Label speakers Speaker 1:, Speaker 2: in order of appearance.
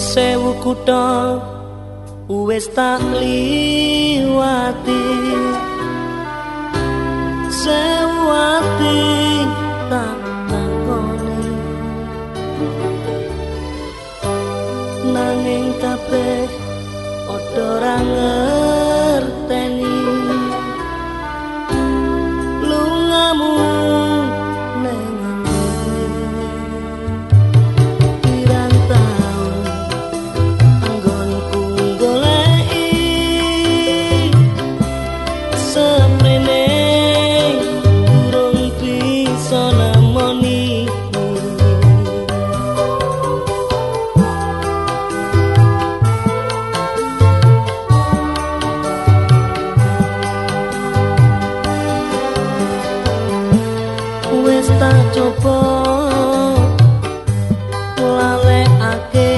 Speaker 1: Sewu kutha wis tak liwati, sewu ati tak takoni, nanging kabeh padha ora ngerteni lungamu neng endi. Pirang taun anggonku goleki seprene durung bisa nemoni. Wis tak coba lalekake